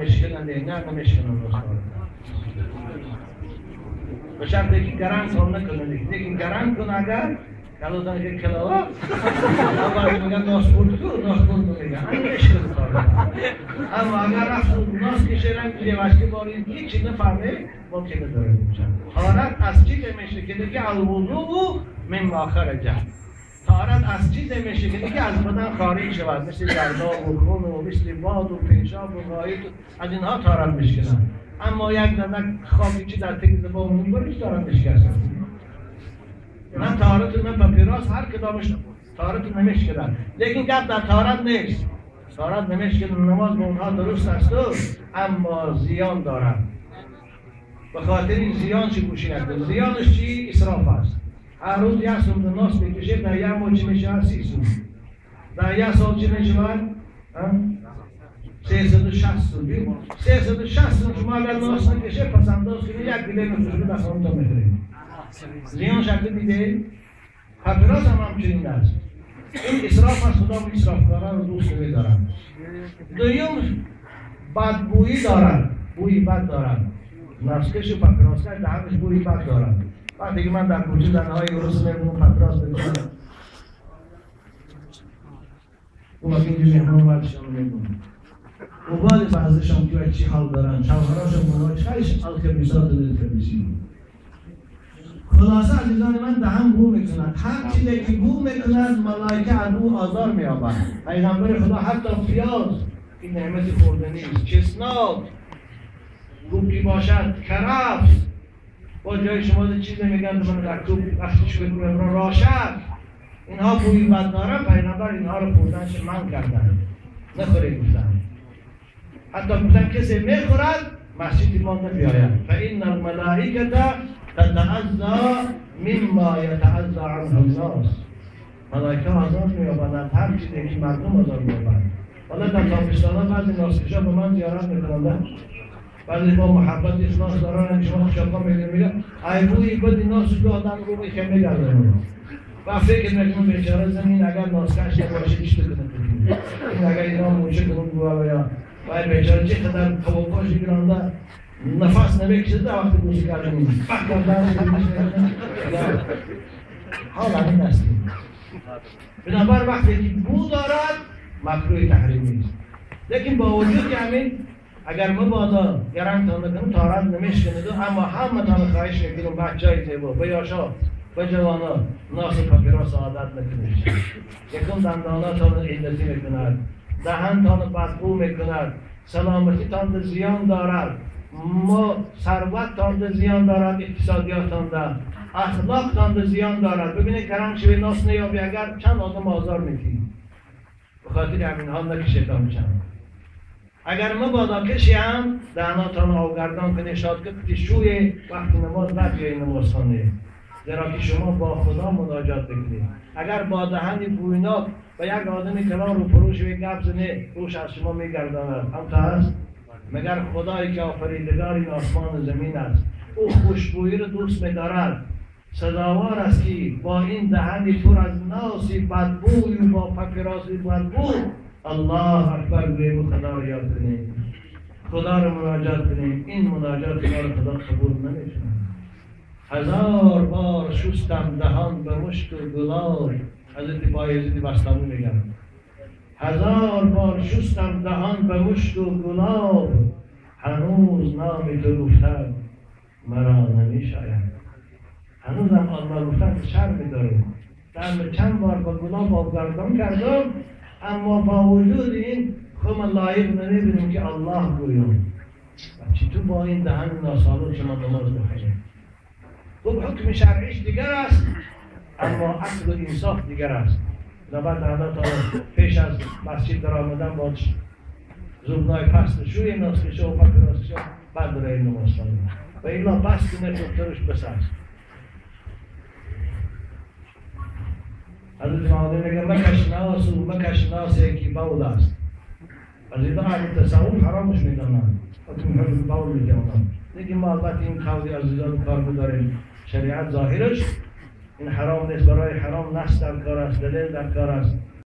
مشکنن نه نمیشکنن به شرطی که گران هم نکنن، لیکن گران کن اگر کلوتان که کلاوا اما میگن ناس بود تو ناس بود میگن نمیشکنن. اما اگر رفت ناس کشیدن که واسه باری هیچ نفهمه ممکنه داره میشه. طهارت از چیز میشه که دیگه الوضوء مما خرج. طهارت از چیز میشه که دیگه از بدن خارج شود، مثل گردا و خون و مثل باد و پیشاب و غایط، از اینها طهارت میشکنن. اما یک دانه خاکی چی در تک زبان میبره طهارت میشکنن. نه طهارت نه پاپیروس هر کدامش طهارت نمیشکنن. لیکن گپ در طهارت نیست. طهارت نمیشکنن، نماز به اونها درست است اما زیان دارد. به خاطر این زیان چی گوشی نکنه. زیانش چی؟ اسراف است. هر روز یک سوم ناس میکشه، در یک ماه چی میشه؟ 30 سوم. در یک سال چی میشه؟ 360 سوم. 360 سوم شما اگر ناس نکشه پس انداز کنید یک گله نوشابه در خانه تا میخرید. زیان شکل میده. پاپیروس هم همچنین است. این اسراف است. خدا اسرافکاران رو دوست نمیدارد. دوم بدبویی دارد، بوی بد دارد. ناسکش و پاپیروسکش دهنش بوی بد دارد. وقتی که من در کوچه زنهای روس میبینم پاپیروس میکنم، اون وقتی اینجا مهمان بردشان رو میبینم و بعد بعضیشان که چی حال دارن، شوهراشون اونها چیش الخبیثات للخبیثین. خلاصه عزیزان من دهن بو میکنند. هر چیزی که بو میکند ملائکه از او آزار مییابند. پیغمبر خدا حتی پیاز این نعمت خوردنی است، چسناک گوپی باشد، کرفس، با جای شما چیز میگن من در توپ وقتی چه کنم را راشد، اینها بوی بد دارن. پیغمبر اینها رو خوردنش منع کردن، نخورید گفتن. حتی گفتن کسی میخورد مسجد ما نبیاید، فان الملائکه تتعزى مما یتعزى عنه الناس. ملائکه آزار مییابند هر چیزی که مردم آزار مییابند. حالا در تابستان بعضی ناسکشا به من زیارت میکنند، بعضی با محبت اخلاص دارن، شما خوشاقا میگن میگن ای بوی بد ناس که آدم رو میخه میگردن و فکر میکنم بیچاره زمین اگر ناسکش نباشه چی بکنه، این اگر اینا موشه کنم گوه یا و بیچاره چه قدر توقعش گرانده نفس نمیکشه در وقتی بوسی کردن حال همین است. بنابر وقتی که بو دارد مکروه تحریمی است. لیکن با وجود که همین اگر مبادا گران تا نکنم طهارت نمیشکند، اما همه تان خواهش میکنم بچهای زیبا به یاشا به جوانا ناس پاپیروس عادت نکنید. یکم دنداناتان علتی میکند، دهنتان بدبو میکند، سلامتی تان زیان دارد، ما ثروت تان زیان دارد، اقتصادیاتان ده، اخلاق تان زیان دارد. ببینید گران شوی ناس نیابی اگر چند آدم آزار میدی، به خاطر همین ها نکشه تا میشن. اگر مبادا کشی هم دهناتان آوگردان کنه، شاد که شوی وقتی نماز نبیای نماز خانه، زیرا که شما با خدا مناجات بکنید. اگر با دهن بویناک و یک آدم کلان رو پروش و یک گپ زنه روش از شما میگرداند، هم تا هست؟ مگر خدایی که آفریدگار این آسمان و زمین است، او خوشبویی رو دوست می‌دارد، سزاوار است که با این دهنی پر از ناسی بدبوی و با پاپیروس بدبو الله اکبر گوییم و خدا رو یاد کنیم، خدا رو مناجات کنیم. این مناجات ما رو خدا قبول نمی‌کند. هزار بار شستم دهان به مشک و گلاب، حضرت بایزید بسطامی میگم، هزار بار شستم دهان به مشک و گلاب، هنوز نام تو گفتن مرا نمیشاید. هنوزم الله گفتن شرم داره. در چند بار با گلاب آبگردان کردم، اما با وجود این خود من لایق نمیبینیم که الله گویم. و چطور با این دهن ناسالو شما نماز بخونید؟ خب حکم شرعیش دیگر است، اما عقل و انصاف دیگر است. بعد تا پیش از مسجد در آمدن با زبنای پست شوی ناسکشه و پاک ناسکشه بعد برای نماز خواندن و ایلا بس کنه دکترش بس است. حضرت معاویه میگه مکش ناس و مکش ناس که بول است. از اینا اهل تصوف حرامش میدانند، حکم حکم بول میدانند. لیکن ما البته این قول عزیزان کار بداریم، شریعت ظاهرش این حرام نیست، برای حرام نص در کار است، دلیل در کار است.